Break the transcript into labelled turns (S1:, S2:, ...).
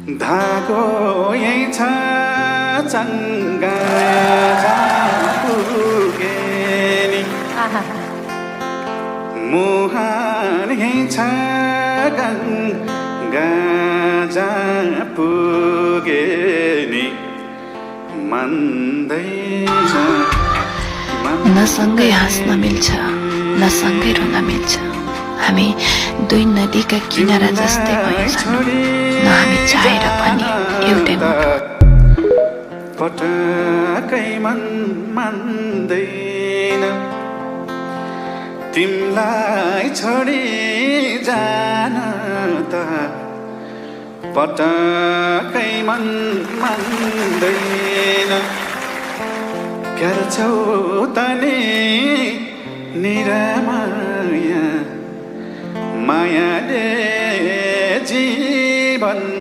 S1: धागो यही छ चङ्गा पुगे नि मुहान यही छ गङ्गा पुगे नि मान्दैछ
S2: न सँगै हाँस्न मिल्छ न सँगै रुन मिल्छ हामी दुई नदीका किनारा जस्तै भएछौँ न हामी चाहेर पनि एउटै
S1: पटकै मन मान्दैन तिमलाई छोडी जान त पटकै मन मान्दैन प्यार छौ तनी निरामाया मायाले जीवन